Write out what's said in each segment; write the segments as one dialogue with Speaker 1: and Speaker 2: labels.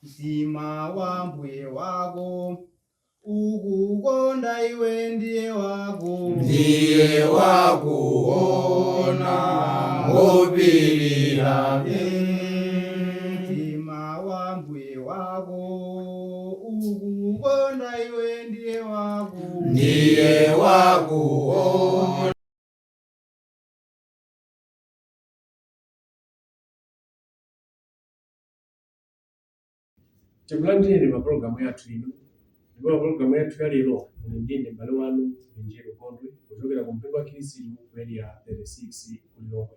Speaker 1: Mtima wa mbuye wako ukukonda iwe ndiye wako
Speaker 2: Ndiye wakuona ngopirira.
Speaker 1: Mtima wa mbuye wako ukukonda iwe ndiye wako
Speaker 2: Ndiye wakuona.
Speaker 3: Tikulandireni pa pologalamu yathu ino, ndipo pa pologalamu yathu ya lero muli ndine m'bale wanu Benjero Gondwe kuchokera ku mpingo wa Khristu ku Area 36 ku Lilongwe.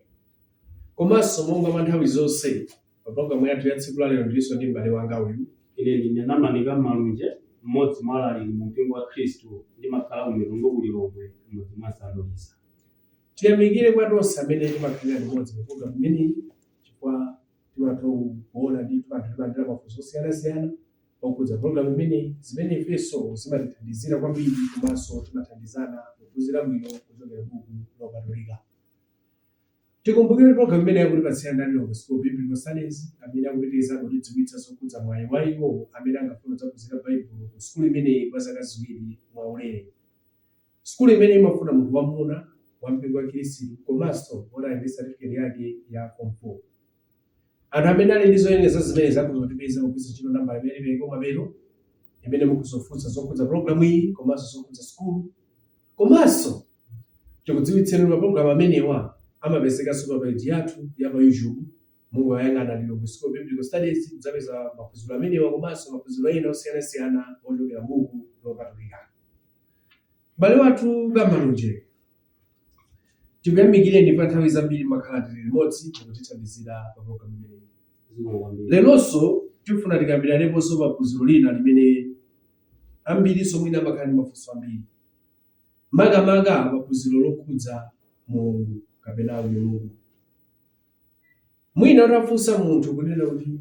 Speaker 3: Komanso monga mwa nthawi zonse pa pologalamu yathu ya tsiku la lero ndilinso ndi m'bale wanga uyu.
Speaker 4: Ine ndine Namanika Malunje, mmodzi mwa alaliki mu mpingo wa Khristu, ndimakhala ku Mitundu ku Lilongwe, m'mudzi mwa Sanduliza.
Speaker 3: Tiyamikire kwa tonse amene timakhalira limodzi pa pologalamu imeneyi chifukwa timatha kuona ndithu anthu timalandira mafunso osiyanasiyana okhudza pologalamu imeneyi, zimene ifenso zimatithandizira kwambiri komanso timathandizana kuphunzira bwino kuchokera buku lopatulika. Tikumbukire kuti pologalamu imeneyi akutipatsira ndi a Lilongwe School of Biblical Studies amene akupitirizabe kutidziwitsa zokhudza mwayi wa iwo amene angafune kudzaphunzira Baibulo ku sukulu imeneyi kwa zaka ziwiri mwaulere. Sukulu imeneyi imafuna munthu wamuna wa mpingo wa Khristu komanso woti ali ndi certificate yake ya form 4. Anthu amene ali ndi zoyenereza zimenezi akhoza kutipeza pogwiritsa ntchito nambala imene tipereke kumapeto imene mukhoza kufunsa zokhudza pologalamu iyi komanso zokhudza sukulu. Komanso tikudziwitseni kuti mapologalamu amenewa amapezekanso pa page yathu ya pa YouTube. Mungoyang'ana Lilongwe School of Biblical Studies mudzapeza maphunziro amenewa komanso maphunziro ena osiyanasiyana ochokera m'buku lopatulika. M'bale wathu Kamalunje, tikuyamikireni pa nthawi zambiri mumakhala tili limodzi mukutithandizira pa programu imeneyi.
Speaker 4: Zikomo kwambiri.
Speaker 3: Leronso tifuna tikambiraneponso pa phunziro lina limene ambirinso mwina amakhala ndi mafunso ambiri, makamaka pa phunziro lokhudza Mulungu kapena Mulungu. Mwina utafunsa munthu kunena kuti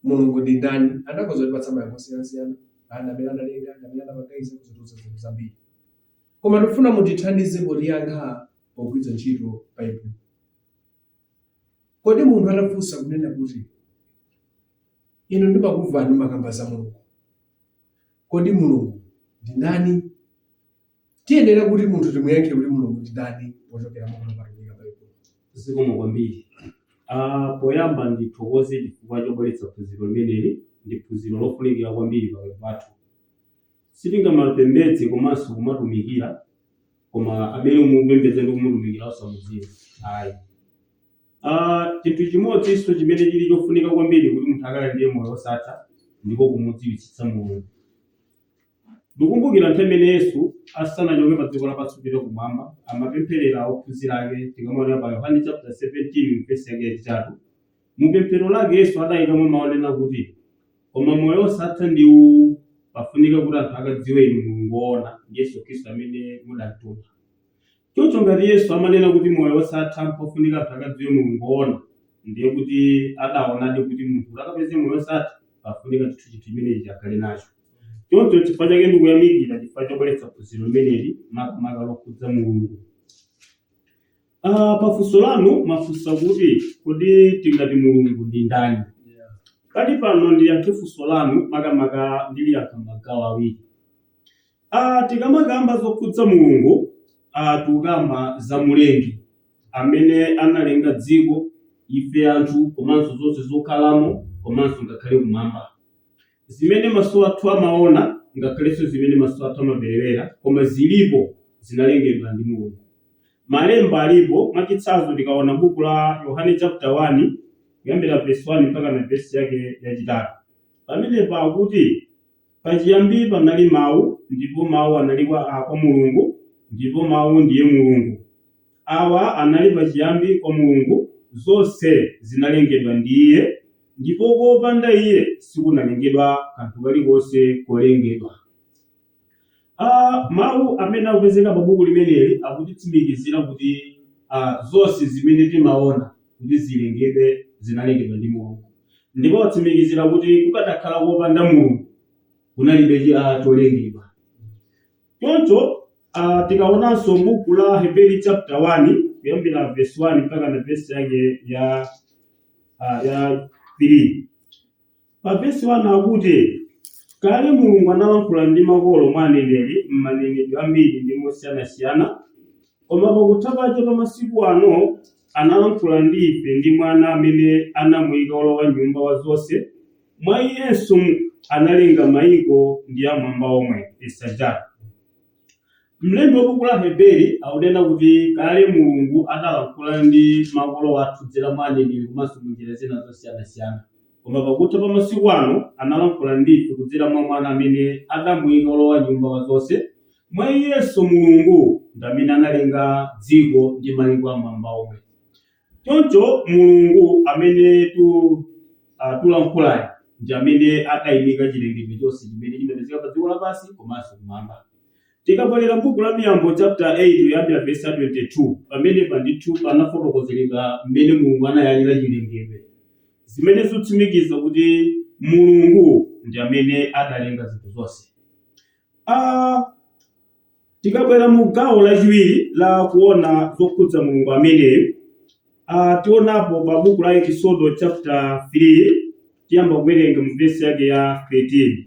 Speaker 3: Mulungu ndi ndani, anakhoza kutipatsa mayankho osiyanasiyana, ana amene analenga, ndi amene anapanga izi, akhoza kutiuza zinthu zambiri. Koma tikufuna mutithandize potiyankha pogwiritsa ntchito Baibulo. Kodi munthu atafunsa kunena kuti inu ndimakumvani mumakamba za Mulungu, kodi Mulungu ndi ndani? Tiyenera kuti munthu timuyankhe kuti Mulungu ndi ndani pochokera m'buku lopatulika Baibulo.
Speaker 4: Zikomo kwambiri. Poyamba ndithokoze chifukwa chobweretsa phunziro limeneli. Ndi phunziro lofunikira kwambiri pakati pathu. Sitingamapembedze komanso kumatumikira koma amene mukupembedza ndi kumutumikira osamudziwa ayi. Chinthu chimodzinso chimene chili chofunika kwambiri kuti munthu akalandire moyo wosatha ndiko kumudziwitsitsa Mulungu. Ndikumbukira nthawi imene Yesu asanachoke pa dziko lapansi kupita kumwamba, amapempherera ophunzira ake, tikamaona pa Yohane chapter 17 vesi yake yachitatu. Mu pemphero lake Yesu adayikamo mawu onena kuti, Koma moyo wosatha ndi uwu, pafunika kuti anthu akadziwe inu Mulungu woona ndi Yesu Khristu amene mudamtuma. Choncho ngati Yesu amanena kuti moyo wosatha mpofunika anthu akadziwe Mulungu woona, ndiye kuti adaonadi kuti munthu kuti akapeze moyo wosatha pafunika ndithu chinthu chimenechi akhale nacho. Choncho chifukwa chake ndikuyamikira chifukwa chobweretsa phunziro limeneli makamaka lokhudza Mulungu. Pafunso lanu mwafunsa kuti kodi tingati Mulungu ndi ndani? Pali pano ndiyankhe funso lanu makamaka ndiliyankha m'magawo awiri. Tikamakamba zokhudza Mulungu, tikukamba za Mlengi amene analenga dziko, ife anthu komanso zonse zokhalamo komanso ngakhale kumwamba. Zimene maso athu amaona ngakhalenso zimene maso athu amaperewera koma zilipo zinalengedwa ndi Mulungu. Malemba alipo, mwachitsanzo tikaona buku la Yohane chapter 1 kuyambira verse 1 mpaka na verse yake yachitatu. Pamenepa akuti Pachiyambi panali Mawu, ndipo Mawu anali kwa Mulungu, ndipo Mawu ndiye Mulungu. Awa anali pachiyambi kwa Mulungu, zonse zinalengedwa ndi Iye, ndipo kopanda Iye sikunalengedwa kanthu kalikonse kolengedwa. Mawu amene akupezeka pa buku limeneli akutitsimikizira kuti zonse zimene timaona kuti zilengedwe zinalengedwa ndi Mulungu. Ndipo atsimikizira kuti kukadakhala kopanda Mulungu kunalibe cholengedwa. Choncho tikaonanso m'buku la Aheberi chapter 1 kuyambira verse 1 mpaka na verse yake ya 3. Pa vesi 1 akuti kale Mulungu analankhula ndi makolo mwa aneneri m'manenedwe ambiri ndi mosiyanasiyana, koma pakutha pake pa masiku ano analankhula ndi ife ndi Mwana amene anamuyika wolowa nyumba wa zonse, mwa iyenso analenga mayiko ndi amwamba omwe. Isajatu. Mlembi wa buku la Heberi akunena kuti kale Mulungu analankhula ndi makolo athu kudzera mwa aneneri komanso munjira zina zosiyanasiyana, koma pakutha pa masiku ano analankhula ndi ife kudzera mwa Mwana amene anamuyika wolowa nyumba wa zonse, mwa iyenso Mulungu ndi amene analenga dziko ndi mayiko amwamba omwe. Choncho Mulungu amene tulankhulayo ndi amene adayimika chilengedwe chonse chimene chimapezeka pa dziko lapansi komanso kumwamba. Tikabwerera m'buku la Miyambo chapter 8 kuyambira verse ya 22, pamenepa ndithu panafotokozeredwa mmene Mulungu anayalira chilengedwe, zimene zikutsimikiza kuti Mulungu ndi amene adalenga zinthu zonse. Tikabwera mu gawo lachiwiri la kuona zokhudza Mulungu ameneyu, tionapo pa buku la Ekisodo chapter 3, tiyamba kuwerenga mu verse yake ya 13.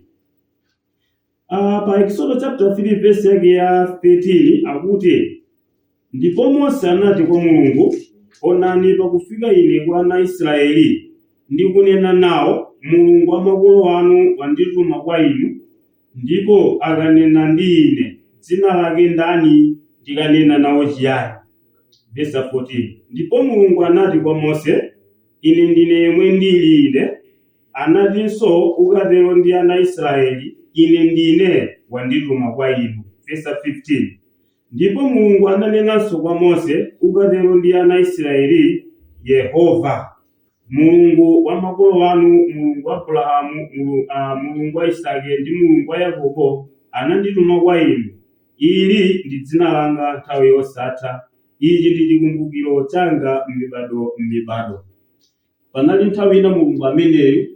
Speaker 4: Pa Ekisodo chapter 3 verse yake ya 13 akuti, ndipo Mose anati kwa Mulungu, onani pakufika ine kwa ana a Israeli ndi kunena nawo, Mulungu wa makolo anu wandituma kwa inu, ndipo akanena ndi ine, dzina lake ndani, ndikanena nawo chiyani? Verse 14, ndipo Mulungu anati kwa Mose, ine ndine yemwe ndili ine. Anatinso, ukatero ndi ana a Israeli, ine ndine wandituma kwa inu. Verse 15, ndipo Mulungu ananenanso kwa Mose, ukatero ndi ana a Israeli, Yehova Mulungu wa makolo anu, Mulungu wa Abrahamu, Mulungu wa Isake ndi Mulungu wa Yakobo anandituma kwa inu. Ili ndi dzina langa nthawi yosatha, ichi ndi chikumbukiro changa m'mibado m'mibado. Panali nthawi ina Mulungu ameneyu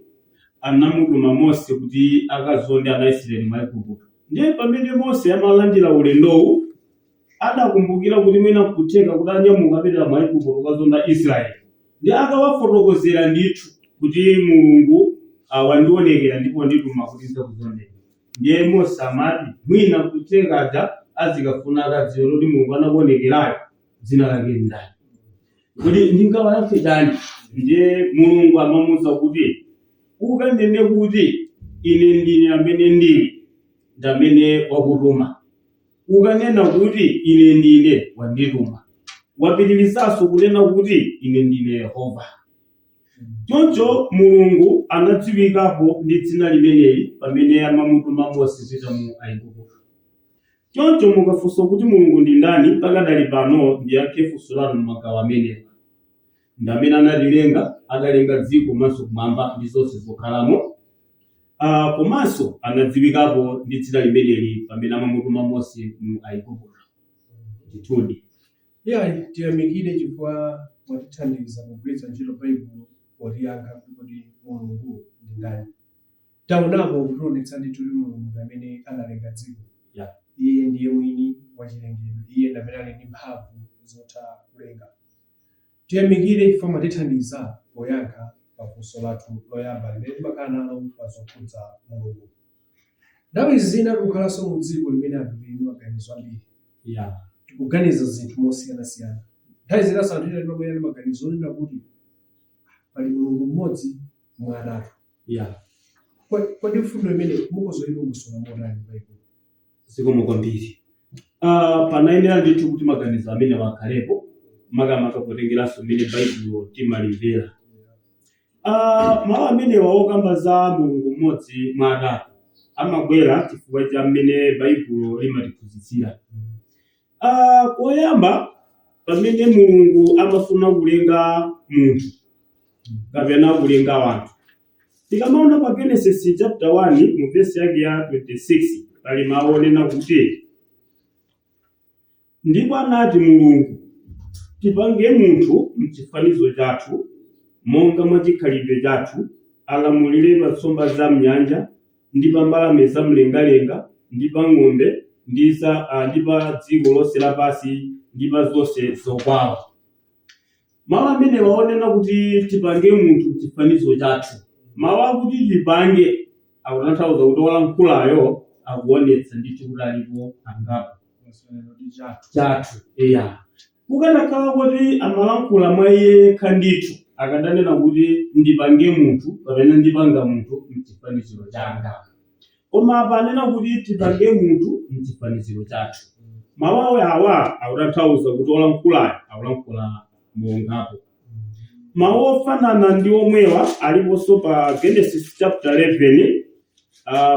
Speaker 4: anamutuma Mose kuti akazonde ana a Israeli mu Igupto. Ndiye pamene Mose amalandira ulendowu, adakumbukira kuti mwina nkutheka kuti anyamuka apitira mu Igupto kukazonda Israeli. Ndiye akawafotokozera ndithu kuti Mulungu wandionekera ndipo wandituma kuti ndidzakuzondeni. Ndiye Mose amati mwina nkutheka aja azikafuna akadziwe kuti Mulungu anakuonekerayo dzina lake ndani, kuti ndingawayankhe chani? Ndiye Mulungu amamuuza kuti ukanene kuti ine ndine amene ndili ndi amene wakutuma. Ukanena kuti ine ndine wandituma, wapitirizaso kunena kuti ine ndine Yehova. Choncho Mulungu anadziwikapo ndi dzina limeneli pamene amamutuma Mose kupita mu Aigupto. Choncho mukafunsa kuti Mulungu ndi ndani, pakadali pano ndiyankhe funso lanu m'magawo amenewa. Ndi amene anatilenga, adalenga dziko komanso kumwamba ndi zonse zokhalamo. Komanso anadziwikapo ndi dzina limeneli pamene amamutuma Mose mu Aigupto. Ndithudi.
Speaker 3: Iyayi, tiyamikire chifukwa mwatithandiza kugwiritsa ntchito Baibulo potiyankha kuti kodi Mulungu ndi ndani. Taonapo kutionetsa ndithu kuti Mulungu ndi amene analenga dziko. Iye ndiye mwini wa chilengedwe. Iye ndi amene ali ndi mphamvu zotha kulenga. Tiyamikire chifukwa mwatithandiza poyankha pa funso lathu loyamba limene timakhala nalo pa zokhudza Mulungu. Nthawi zina tikukhalanso mu dziko limene anthu tili ndi maganizo ambiri. Tikuganiza zinthu mosiyanasiyana. Nthawi zinanso anthu ena timabwera ndi maganizo onena kuti pali Mulungu mmodzi mwa atatu. Kodi mfundo imene mukhoza kuyilongosola motani m'Baibulo?
Speaker 4: Zikomo kwambiri. Panayenera ndithu kuti maganizo amenewa akhalepo, makamaka potengeranso mmene Baibulo timalimvera. Mawu amenewa okamba za Mulungu mmodzi mwa atatu amabwera chifukwa cha mmene Baibulo limatiphunzitsira. Poyamba pamene Mulungu amafuna kulenga munthu kapena kulenga wanthu, tikamaona pa Genesis chapter 1 mu verse yake ya 26 pali mawu onena kuti, ndipo anati Mulungu, tipange munthu m'chifanizo chathu, monga mwa chikhalidwe chathu, alamulire pa nsomba za m'nyanja, ndi pa mbalame za mlengalenga, ndi pa ng'ombe, ndi pa dziko lonse lapansi, ndi pa zonse zokwawa. Mawu amenewa onena kuti tipange munthu m'chifanizo chathu, Mawu akuti tipange akutanthauza kuti wolankhulayo akuonetsa ndithu kuti alipo angapo. Chathu, iya. Kukanakhala kuti amalankhula mwa iye yekha ndithu, akananena kuti ndipange munthu kapena ndipanga munthu mchifaniziro changa. Koma apa anena kuti tipange munthu mchifaniziro chathu. Mawu awa akutanthauza kuti wolankhulayo akulankhula mongapo. Mawu ofanana ndi omwewa aliponso pa Genesis chapter 11,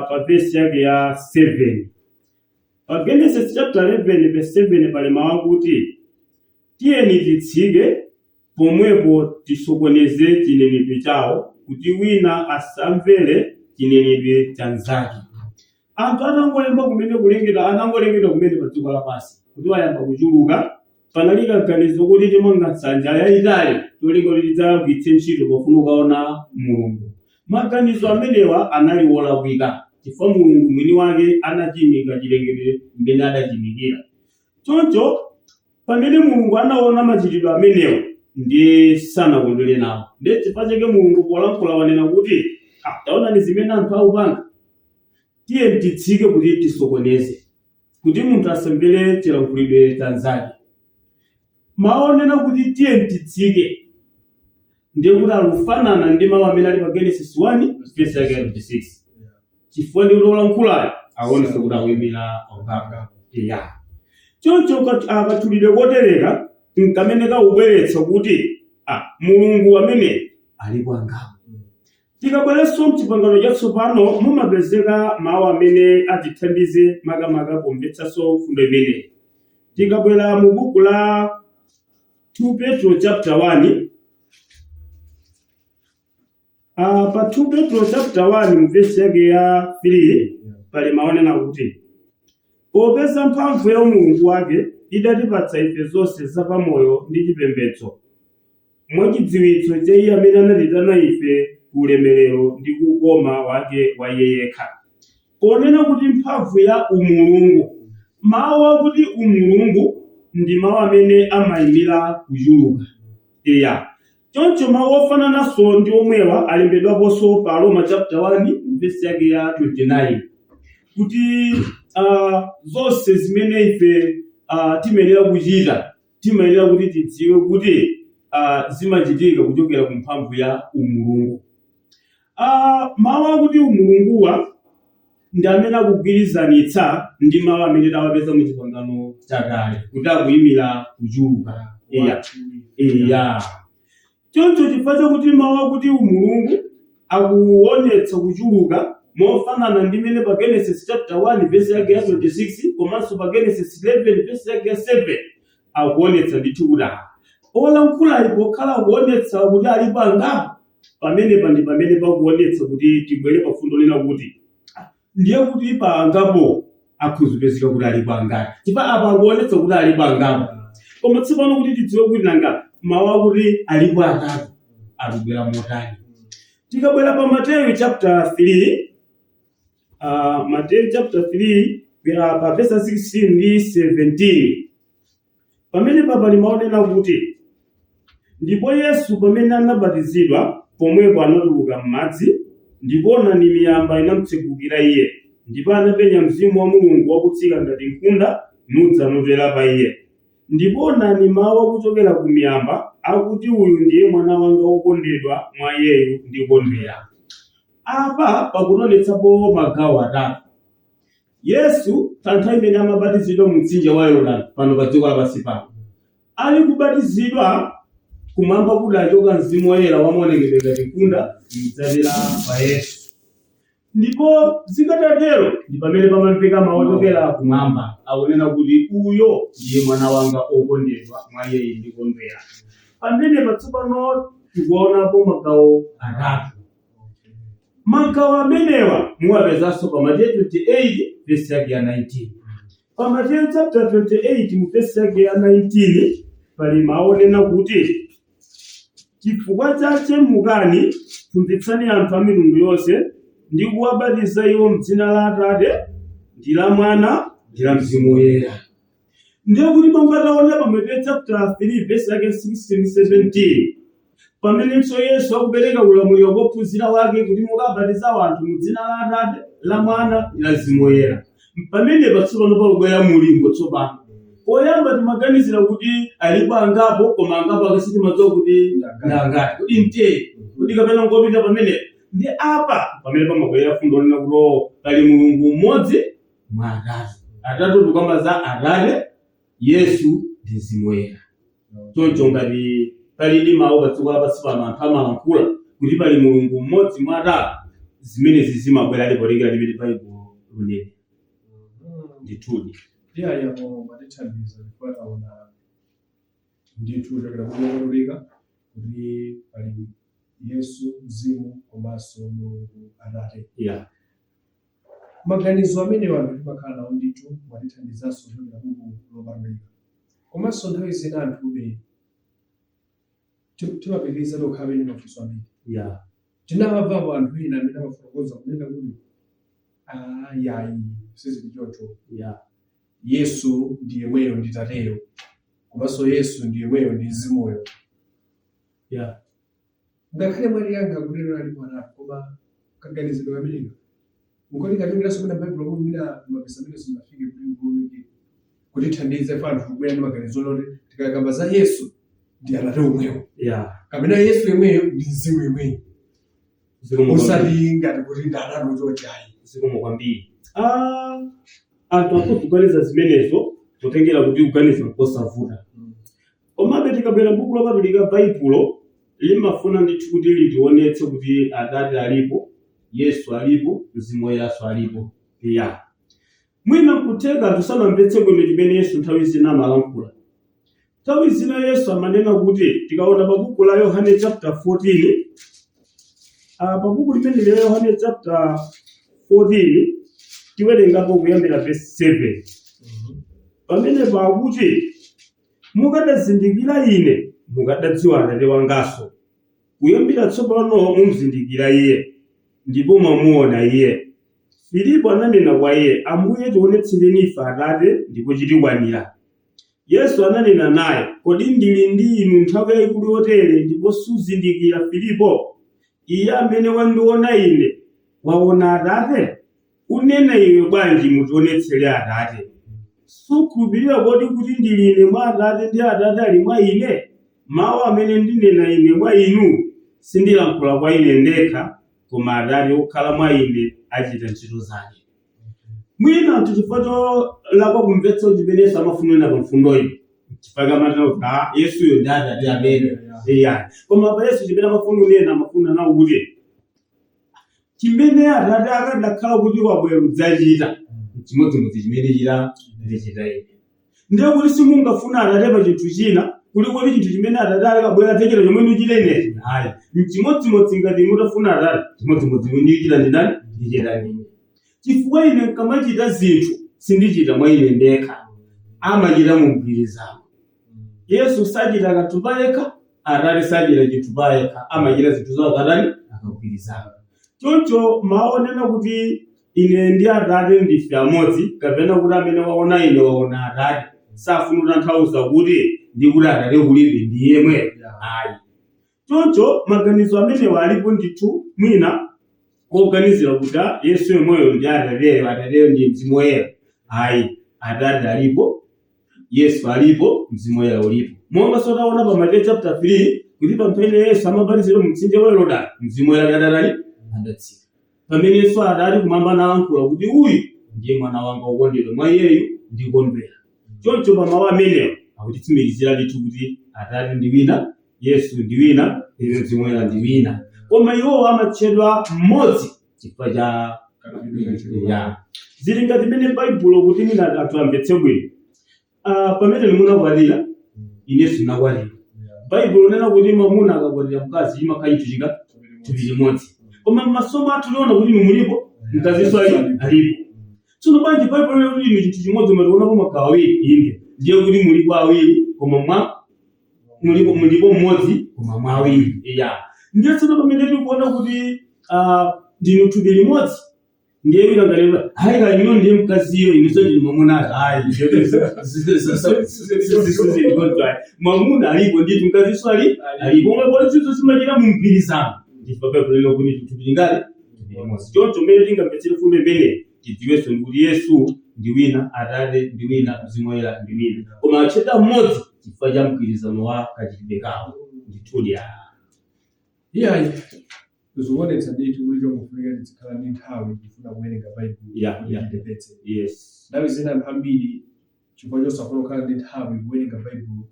Speaker 4: pa verse yake ya 7. Pa Genesis chapter 11 verse 7 pali mawu akuti, tiyeni titsike pomwepo tisokoneze chinenedwe chawo, kuti wina asamvere chinenedwe cha mnzake. Anthu atangolemba kumene kulengedwa, atangolengedwa kumene pa dziko lapansi, kuti wayamba kuchuluka, panali kaganizo kuti timanga nsanja yayitali tolinga kuti tidzagwiritse ntchito pofuna kukaona Mulungu. Maganizo amenewa anali wolakwika, chifukwa Mulungu mwini wake anachimika chilengedwe mmene adachimikira. Choncho pamene Mulungu anaona machitidwe amenewa, ndiye sanakondwere nawo. Ndiye chifukwa chake Mulungu polankhula wanena kuti, taonani zimene anthu akupanga, tiye titsike kuti tisokoneze, kuti munthu asamvere chilankhulidwe cha mnzake. Mawu onena kuti tiye titsike ndiye kuti akufanana ndi mawu amene ali pa Genesis 1 verse yake ya 26, chifukwa ndi kuti wolankhulayo akuonetsa kuti akuyimira angapo. Iya. Choncho katchulidwe kotereka nkamene kakubweretsa kuti Mulungu amene alipo angapo. Tikabwerenso mchipangano chatsopano mumapezeka mawu amene atithandize makamaka pomvetsanso mfundo imeneyi. Tikabwera mu buku la 2 Petro chapter 1, pa 2 Petro chapter 1 mu verse yake ya 3 pali mawu onena kuti, popeza mphamvu ya umulungu wake idatipatsa ife zonse zapamoyo ndi chipembedzo, mwachidziwitso cha iye amene anatitana ife ku ulemerero ndi kukoma wake wa iye yekha. Ponena kuti mphamvu ya umulungu, mawu akuti umulungu ndi mawu amene amayimira kuchuluka. Iya. Choncho mawu ofanananso ndi omwewa alembedwaponso pa Roma chapter 1 verse yake ya 29, kuti zonse zimene ife timayenera kuchita, timayenera kuti tidziwe kuti zimachitika kuchokera ku mphamvu ya umulungu. Mawu akuti umulunguwa ndi amene akugwirizanitsa ndi mawu amene tawapeza mu chipangano chakale kuti akuyimira kuchuluka. Iya. Iya. Choncho chifukwa chakuti mawu akuti umulungu akuonetsa kuchuluka mofanana ndi mmene pa Genesis chapter 1 verse yake ya 26 komanso pa Genesis 11 verse yake ya 7 akuonetsa ndithu kuti olankhulayi pokhala akuonetsa kuti alipo angapo, pamenepa ndi pamene pakuonetsa kuti tibwere pa fundo lina kuti ndiye kuti pa angapo akhuzipezeka kuti alipo angati, chifukwa apa akuonetsa kuti alipo angapo. Koma tsopano kuti tidziwe kuti nanga mawu akuti alipo atatu akubwera motani, tikabwera pa Mateyu chapter 3, Mateyu chapter 3 kuyera pa verse 16 ndi 17, pamene pali mawu onena kuti, ndipo Yesu pamene anabatizidwa, pomwepo anatuluka m'madzi, ndipo onani miyamba inamtsegukira iye, ndipo anapenya Mzimu wa Mulungu wakutsika ngati nkhunda nudza nutera pa iye. Ndipo onani mawu akuchokera ku miyamba akuti, uyu ndiye mwana wanga wokondedwa, mwa iyeyu ndikondwera. Apa pakutionetsapo magawo atatu. Yesu pa nthawi imene amabatizidwa mu mtsinje wa Yorodani pano pa dziko lapansi pano, ali kubatizidwa, kumwamba kudachoka Mzimu Woyera wamaonekedwe ngati nkhunda nudzatera pa Yesu. Ndipo zikatatero ndi pamene pamamveka mawu ochokera kumwamba akunena kuti, uyo ndiye mwana wanga okondedwa, mwa iyeyu ndikondwera. Pamenepa tsopano tikuonapo magawo atatu. Magawo amenewa muwapezanso pa Mateyu 28 verse yake ya 19. Pa Mateyu chapter 28 mu verse yake ya 19 pali mawu onena kuti, chifukwa chache mukani, phunzitsani anthu a mitundu yonse, ndi kuwabatiza iwo m'dzina la Atate ndi la Mwana ndi la Mzimu Woyera. Ndiye kuti monga taona pa Mateyu chapter 3 verse yake 16 17, Pamenenso Yesu akupereka ulamuliro kwa ophunzira wake kuti mukabatiza anthu mu dzina la Atate, la Mwana ndi la Mzimu Woyera. Pamenepa tsopano palobwera mulingo tsopano. Poyamba timaganizira kuti alipo angapo, koma angapo ake sitimadziwa kuti ndi angati, kuti mtere, kuti kapena ngopita pamenepa. Ndi apa pamene pamabwera fundo lonena kuti oh, pali Mulungu mmodzi mwa atatu. Atatu tikamba za Atate, Yesu ndi Mzimu Woyera. Choncho ngati palidi mawu pa dziko lapansi pano anthu amalankhula kuti pali Mulungu mmodzi mwa atatu, zimenezi zimabwera potengera limene Baibulo lunena. Ndithudi.
Speaker 3: Iyayi, apo mwatithandiza chifukwa taona ndithu kuchokera ku Lopatulika kuti pali Yesu, Mzimu komanso Mulungu Atate. Maganizo amenewa anthu timakhala nawo ndithu, mwatithandizanso kuchokera buku Lopatulika. Komanso nthawi zina anthube timapitiriza tokhabe ndi mafunso ambiri. Tinamvapo anthu ena amene amafotokoza kunena kuti ayi, sizili choncho. Yesu ndi yemweyo ndi Tateyo, komanso Yesu ndi yemweyo ndi Mzimuyo. Ngakhale mwatiyankha kuti lero alipo atatu, koma kaganizidwe kameneka nkoti kachokeranso mwina m'Baibulo momwe, mwina mapesa amene simunafike kuti muoneke kutithandiza ife anthu kubwera ndi maganizo oti tikakamba za Yesu ndi Atate omwewo, kapena Yesu yemweyo ndi Mzimu yemweyo,
Speaker 4: Zikomo kwambiri.
Speaker 3: osati ngati kuti ndi atatu chonchi ayi.
Speaker 4: Zikomo kwambiri. Anthu akuganiza zimenezo potengera kuti kuganiza nkosavuta. Komabe tikabwera m'buku lopatulika Baibulo limafuna ndithu kuti litionetse kuti Atate alipo, Yesu alipo, Mzimu Woyeranso alipo. Ya. Mwina nkutheka anthu sanamvetse bwino chimene Yesu nthawi zina amalankhula. Nthawi zina Yesu amanena kuti tikaona pa buku la Yohane chapter 14, pa buku limene la Yohane chapter 14 tiwerengapo kuyambira verse 7. Pamenepo akuti, mukadazindikira ine, mukadadziwa Atate wanganso. Kuyambira tsopano mumzindikira iye, ndipo mwamuona iye. Filipo ananena kwa iye, Ambuye, tionetsereni ife Atate, ndipo chitikwanira. Yesu ananena naye, Kodi ndili ndi inu nthawi yayikulu yotere, ndipo suzindikira, Filipo? Iye amene wandiona ine, waona Atate. Unena iwe bwanji, mutionetsere Atate? Sukhulupirira kodi kuti ndili ine mwa Atate ndi Atate ali mwa ine? Mawu amene ndinena ine mwa inu, sindilankhula kwa ine ndekha, koma Atate wokhala mwa ine achita ntchito zake. Mwina anthu chifukwa cholakwa kumvetsa chimene Yesu amafunira pa mfundoyi, chifukwa amanena kuti ah, Yesuyo ndi Atate amene. Iya. Koma pa Yesu chimene amafuna kunena, amafuna nawo kuti chimene Atate akadakhala kuti wabwera kudzachita chimodzimodzi chimene chita ndichita ine. Ndiye kuti simungafuna Atate pa chinthu china kuli kuti chinthu chimene Atate akabwera adzachita chomwe ndichita inechi, ayi. Nchimodzimodzi ngati mutafuna Atate, chimodzimodzi ndichita ndi ndani? Ndichita ndine. Chifukwa ine nkamachita zinthu sindichita mwa ine ndekha, amachita mu mgwirizano. Yesu sachita kanthu payekha, Atate sachita chinthu payekha, amachita zinthu zawo akatani? Akagwirizana. Choncho mawu onena kuti ine ndi Atate ndife amodzi, kapena kuti amene waona ine waona Atate, safuna kutanthauza kuti ndi kuti Atate kulibe ndi yemwe, ayi. Choncho maganizo amenewa alipo ndithu mwina oganizira kuti ah, Yesu yemweyo ndi Atateyo, Atateyo ndi Mzimu Woyera. Ayi, Atate alipo, Yesu alipo, Mzimu Woyera ulipo. Monga taona pa Mateyu chapter 3 kuti pamene Yesu amabatizidwa mu mtsinje wa Yorodani, Mzimu Woyera adatani? Adatsika. Pamenenso Atate kumwamba analankhula kuti uyu ndiye mwana wanga wokondedwa, mwa iyeyu ndikondwera. Choncho pa mawu amenewa akutitsimikizira ndithu kuti Atate ndi wina, Yesu ndi wina, Mzimu Woyera ndi wina. Koma iwowo amatchedwa mmodzi chifukwa cha ya. Zili ngati mmene Baibulo kuti mwina anthu amvetse bwino. Pamene munakwatira, inenso ndinakwatira. Baibulo linena kuti mwamuna akakwatira mkazi chimakhala chinthu chika thupi limodzi. Koma m'masomo athu tiona kuti inu mulipo, mkazinso alipo. Tsono bwanji Baibulo linena kuti inu chinthu chimodzi koma tikuonapo magawo awiri? Inde, ndiye kuti mulipo awiri koma mwa mulipo mmodzi koma mwa awiri. Iya. Ndiye tsono pamene tikuona kuti ndinu thupi limodzi, Ndiye wina ngaleba hayi kanyino ndiye mkaziyo inenso ndine mwamuna hayi mwamuna alipo ndithu mkaziso ali alipo omwe pali zinthu zimachita mu mgwirizano ndife baibulo lino kuti thupi lingati limodzi. Choncho mmene tingamvetsere fundo imene tidziwenso ndikuti Yesu ndi wina, Atate ndi wina, Mzimu Woyera ndi wina, koma atchedwa mmodzi chifukwa cha mgwirizano wa kachitidwe kawo ndithudi.
Speaker 3: Iyayi, zikuonetsa ndithu kuti chongofunika tizikhala ndi nthawi kufuna kuwerenga Baibulo kuti timvetse. Nthawi zina anthu ambiri chifukwa chosafuna kukhala ndi nthawi kuwerenga Baibulo,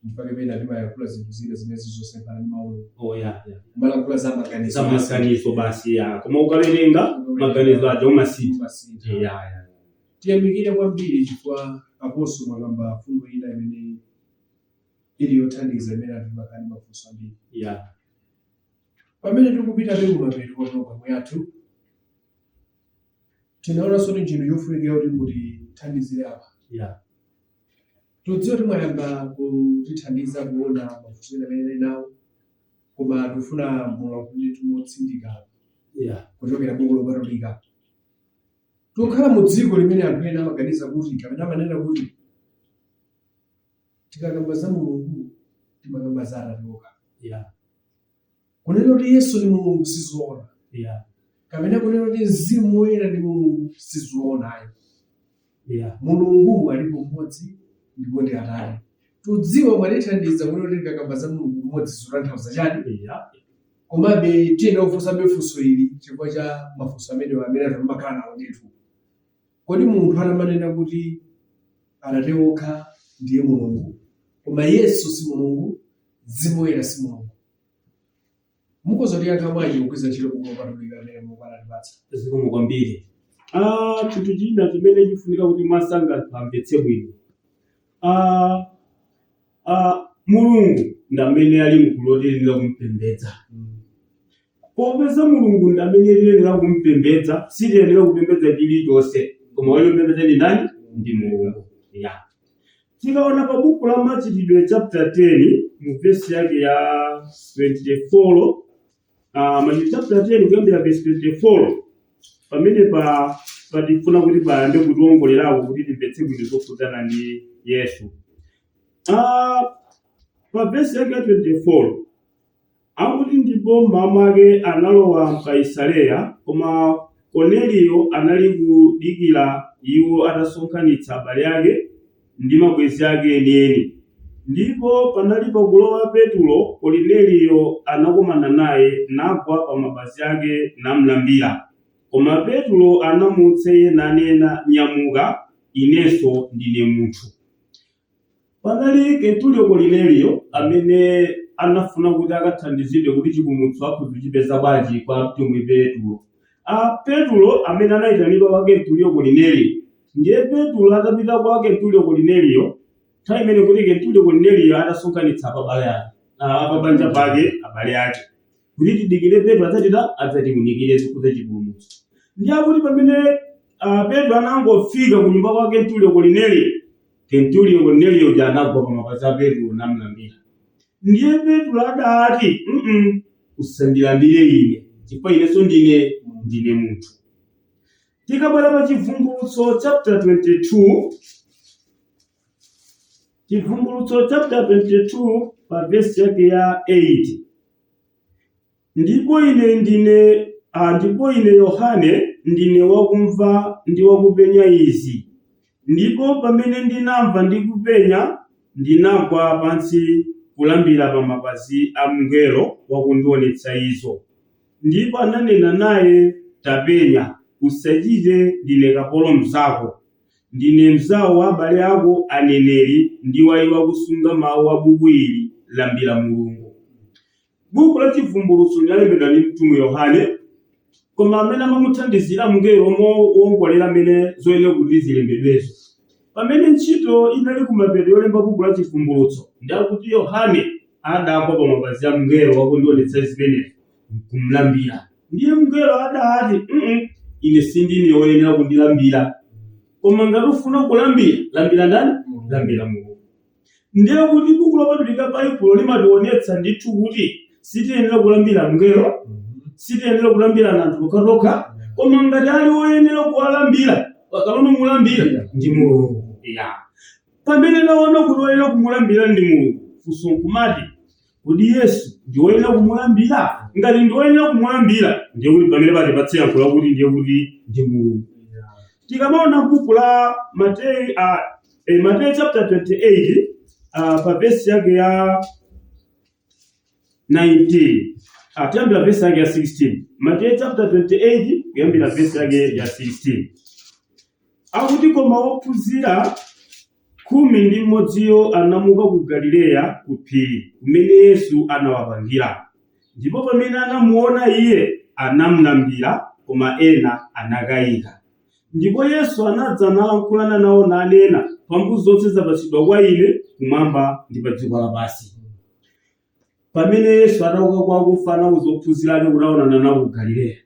Speaker 3: chifukwa pena timayankhula zinthu zina zimene zizosemphana ndi mawu, kumalankhula za maganizo,
Speaker 4: za maganizo basi ya koma ukawerenga maganizo aja umasintha.
Speaker 3: Umasintha. Tiyamikire kwambiri chifukwa aposo mwakamba fundo ina imene ili yothandiza imene anthu timakhala ndi mafunso ambiri. Pamene tikupita kumapeto kwa programu yathu, tinaonanso kuti chinthu chofunikira kuti mutithandizire apa. Tudziwe kuti mwayamba kutithandiza kuona mafunso ena amene tili nawo, koma tikufuna mulankhule motsindika kuchokera buku lopatulika. Tikukhala mu dziko limene anthu ena amaganiza kuti kapena amanena kuti tikakamba za Mulungu timakamba za Atate okha. Kunena kuti Yesu ndi Mulungu sizoona. Kapena kunena kuti Mzimu Woyera ndi Mulungu sizoona ayi. Mulungu alipo mmodzi ndipo ndi Atate. Tudziwa mwatithandiza kunena kuti tikakamba za Mulungu mmodzi zotanthauza chani. Komabe tiyenera kufunsabe funso ili chifukwa cha mafunso amenewa amene anthu amakhala nawo ndithu. Kodi munthu atamanena kuti Atate okha ndiye Mulungu, koma Yesu si Mulungu, Mzimu Woyera si Mulungu, mukhoza kutiyankha bwanji kugwiritsa ntchito buku lopatulika limene Mulungu anatipatsa?
Speaker 4: Zikomo kwambiri. Chinthu china chimene chifunika kuti mwasanga anthu amvetse bwino, Mulungu ndi amene ali mkulu wotiyenera kumpembedza. Popeza Mulungu ndi amene tiyenera kumpembedza, sitiyenera kupembedza chilichonse, koma woyenera kupembedza ndi ndani? Ndi Mulungu ya. Tikaona pa buku la Machitidwe chapter 10 mu verse yake ya 24, Machitidwe chapter 10 kuyambira verse 24, pamene pa patifuna kuti payambe kutiwongolerako kuti timvetse bwino zokhudzana ndi Yesu. Pa verse yake ya 24 akuti, ndipo mmawa mwake analowa mKaisareya, koma Korneliyo anali kudikira iwo atasonkhanitsa abale ake ndi mabwenzi ake enieni. Ndipo panali pakulowa Petulo, Korneliyo anakomana naye, nagwa pa mapazi ake namlambira. Koma Petulo anamuutsa iye nanena, Nyamuka, inenso ndine munthu. Panali Kenturiyo Korneliyo amene anafuna kuti akathandizidwe kuti chipulumutso akhoza kuchipeza bwanji kwa mtumwi Petulo. Petulo amene anayitanidwa kwa Kenturiyo Korneliyo. Ndiye Petulo atapita kwa Kenturiyo Korneliyo, nthawi imene kuti Kenturiyo Korneliyo atasonkhanitsa abale ake, apabanja pake abale ake, kuti tidikire Petro adzatita adzatiunikire zokhudza chipulumutso. Ndiye akuti pamene Petro anangofika ku nyumba kwa Kenturiyo Korneliyo, Kenturiyo Korneliyo uja anagwa pa mapazi a Petro namlambira. Ndiye Petro adati, Usandilambire ine, chifukwa inenso ndine munthu. Tikabwera pa Chivumbulutso chapter 22, Chivumbulutso chapter 22 pa verse yake ya 8, ndipo ine Yohane ndine wakumva ndi wakupenya izi. Ndipo pamene ndinamva ndi kupenya, ndinagwa pansi kulambira pa mapazi a mngelo wakundionetsa izo. Ndipo ananena naye, Tapenya, usachite, ndine kapolo mnzako, ndine mnzawo wa abale ako aneneri, ndi wa iwo akusunga mawu a buku ili, lambira Mulungu. Buku la Chivumbulutso linalembedwa ndi mtumwi Yohane, koma amene amamuthandizira mngelo wowongolera amene zoyenera kuti zilembedwezo. Pamene ntchito inali kumapeto yolemba buku la Chivumbulutso, ndi akuti Yohane adagwa pa mapazi a mngelo wakundionetsa zimenezo nkumlambira. Ndiye mngelo adati, Ine sindine woyenera kundilambira, koma ngati ufuna kulambira, lambira ndani? Lambira Mulungu. Ndiye kuti buku lopatulika Baibulo limationetsa ndithu kuti sitiyenera kulambira mngelo, sitiyenera kulambira anthu tokhatokha, Koma ngati ali woyenera kuwalambira, kapena kumulambira ndi Mulungu. Ya. Pamene taona kuti woyenera kumulambira ndi Mulungu, funso nkumati, kodi Yesu ndi woyenera kumulambira? Ngati ndi woyenera kumulambira, ndiye kuti pamene patipatse yankho lakuti ndiye kuti ndi Mulungu. Tikamaona buku la Mateyu, Mateyu chapter 28, pa vesi yake ya 19, tiyambira vesi yake ya 16. Mateyu chapter 28 kuyambira vesi yake ya 16, akuti, koma ophunzira 11wo anamuka ku Galileya, ku phiri kumene Yesu anawapangira. Ndipo pamene anamuona iye, anamulambira, koma ena anakayika. Ndipo Yesu anadza nalankhulana nawo nanena, mphamvu zonse zapatsidwa kwa ine kumwamba ndi pa dziko lapansi. Pamene Yesu atauka kwa akufa, anawuza ophunzira ake kuti aonana nawo ku Galileya.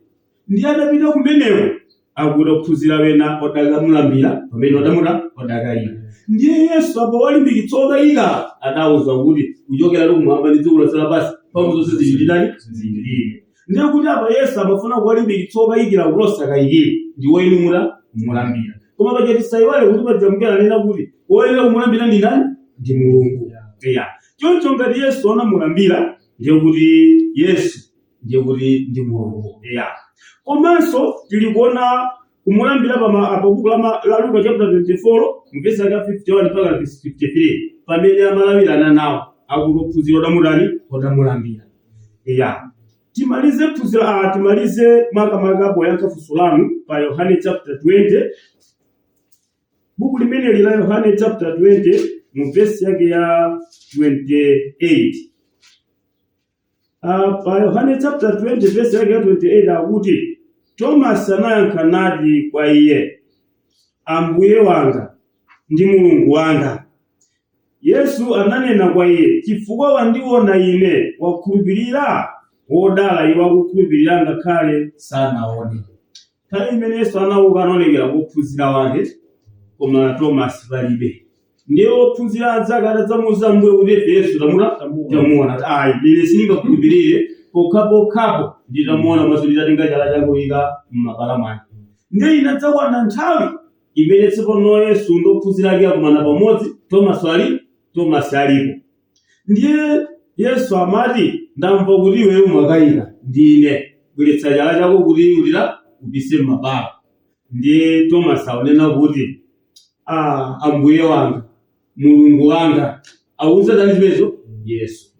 Speaker 4: Ndiye adapita kumeneko, akuti ophunzira wena odakamulambira pamene odamuta odakayika. Ndiye Yesu apo walimbikitsa okayika, adawuza kuti kuchokera kumwamba ndi dziko lonse lapansi mphamvu zonse zili ndi ndani? Zili ndi ine. Ndiye kuti apa Yesu amafuna kuwalimbikitsa okayikira kuti osakayikire, ndi woyenera kumulambira. Koma paja tisayiwale kuti paja mngelo anena kuti woyenera kumulambira ndi ndani? Ndi Mulungu. Ya. Choncho ngati Yesu anamulambira, ndiye kuti Yesu ndiye kuti ndi Mulungu. Ya. Komanso tili kuona kumulambira pa buku la Luka chapter 24 mvesi yake 51 mpaka 53, pamene amalawirana nawo, akuti ophunzira odamutani? Odamulambira. Ya. Timalize phunziro, timalize makamaka poyankha funso lanu pa Yohane chapter 20. Buku limeneli la Yohane chapter 20 mu vesi yake ya 28. Pa Yohane chapter 20 vesi yake ya 28 akuti, Tomasi anayankha nati kwa iye, Ambuye wanga ndi Mulungu wanga. Yesu ananena kwa iye, chifukwa wandiona ine wakhulupirira? Wodala iwo akukhulupirira ngakhale sanaone. Nthawi imene Yesu anauka, anaonekera kwa ophunzira wake, koma Tomasi palibe. Ndiye ophunzira anzake atadzamuwuza Ambuye kuti ife Yesu tamuona, ayi, ine sindingakhulupirire pokhapokhapo nditamuona maso, nditatenga chala chake kuyika m'mabala mwake. Ndiye inadzakwana nthawi imene tsopano Yesu ndi ophunzira ake akumana pamodzi, Tomasi alipo. Ndiye Yesu amati, ndamva kuti iweyo umakayika, ndine, bweretsa chala chako kuti ulira upise m'mabala. Ndiye Tomasi akunena kuti, Ambuye wanga, Mulungu wanga. Akuuza ndani zimenezo? Yesu.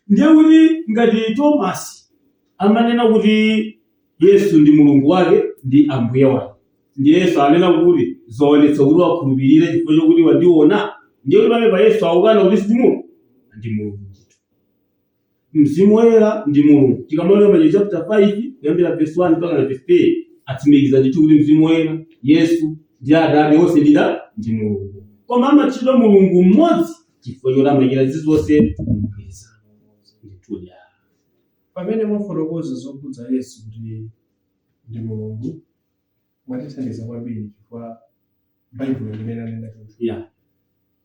Speaker 4: Ndiye kuti ngati Tomasi amanena kuti Yesu ndi Mulungu wake ndi Ambuye wake, ndiye Yesu anena kuti zoonetsa kuti wakhulupirira chifukwa chokuti wandiona. Ndiye kuti pamene pa Yesu akukana kuti si Mulungu, ndi Mulungu ndithu. Mzimu Woyera ndi Mulungu. Tikamaona Machitidwe chapter 5 kuyambira verse 1 mpaka na verse 3, atsimikiza ndithu kuti Mzimu Woyera, Yesu ndi Atate onse ndi Mulungu. Koma amatchedwa Mulungu mmodzi chifukwa choti amachita zilizonse mgwirizano. Ndithu ya.
Speaker 3: Pamene mwafotokoza zokhudza Yesu kuti ndi Mulungu, mwatithandiza kwambiri chifukwa Baibulo limene anena choncho.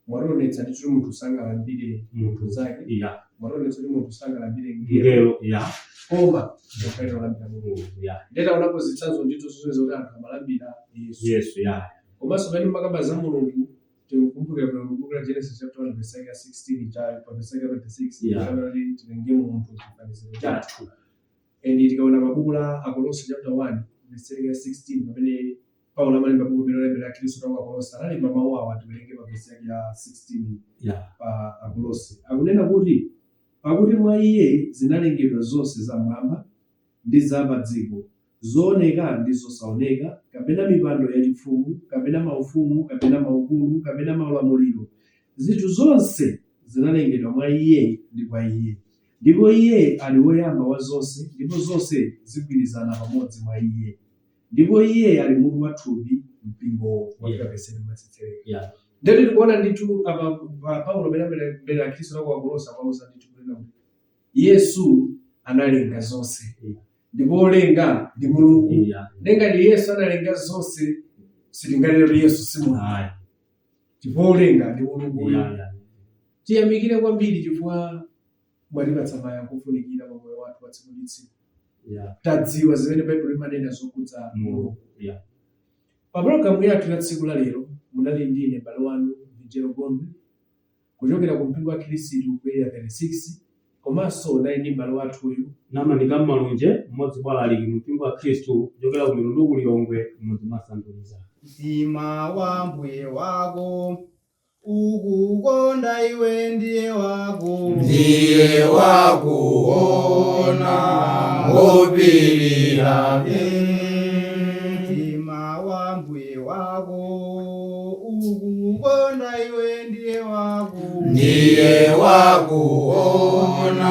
Speaker 3: Mwationetsa ndithu kuti munthu sangalambire
Speaker 4: munthu
Speaker 3: zake. Mwationetsa kuti munthu sangalambire mngelo.
Speaker 4: Ngelo.
Speaker 3: Koma munthu olambira Mulungu.
Speaker 4: Mulungu.
Speaker 3: Ndetaonapo zitsanzo ndithu zosonyeza kuti anthu amalambira Yesu.
Speaker 4: Yesu.
Speaker 3: Komanso pamene mumakamba za Mulungu, tikukumbukira bwino buku la Genesis chapter 1 verse yake ya 16 cha pa verse yake ya 26, kuti tilenge munthu chifaniziro chathu. And tikaona mabuku la Akolose chapter 1 verse yake ya 16, pamene Paulo amalemba buku limene olembera Akhristu ku Akolose, analemba mawu awa. Tiwerenge pa verse yake ya 16 pa Akolose. Akunena kuti, pakuti mwa iye zinalengedwa zonse zamwamba ndi za pa dziko, zooneka ndi zosaoneka, kapena mipando yachifumu, kapena maufumu, kapena maukulu, kapena maulamuliro. Zinthu zonse zinalengedwa mwa iye ndi kwa iye. Ndipo iye ali woyamba wa zonse, ndipo zonse zigwirizana pamodzi mwa iye. Ndipo iye ali mutu wa thupi, mpingowo. Wafika verse 7 matsetsereka. Ndeti tikuona ndithu apa pa Paulo pamene amalembera Akhristu ku Akolose, akuwauza ndithu kunena kuti Yesu analenga zonse. Ndipo olenga ndi Mulungu. Ngati Yesu analenga zonse, sitinganene kuti Yesu si Mulungu.
Speaker 4: Ayi.
Speaker 3: Chifukwa olenga ndi Mulunguyo. Tiyamikire kwambiri chifukwa mwatipatsa mayankho ofunikira pa moyo wathu wa tsiku ndi tsiku.
Speaker 4: Yeah.
Speaker 3: Tadziwa zimene Baibulo imanena zokhudza Mulungu.
Speaker 4: Yeah.
Speaker 3: Pa pologalamu yathu ya tsiku la lero munali ndine m'bale wanu Vinjero Gondwe kuchokera ku mpingo wa Khristu ku Area 36, komanso nali ndi m'bale wathuyu
Speaker 4: Namanika Malunje, mmodzi mwa alaliki mu mpingo wa Khristu kuchokera ku Mitundu ku Lilongwe, mmudzi mwa Sanduliza.
Speaker 1: Mtima wa mbuye wako ukukonda iwe ndiye wako.
Speaker 2: Ndiye wakuona ngopirira.
Speaker 1: Mtima wa mbuye wako ukukonda iwe ndiye wako.
Speaker 2: Ndiye wakuona.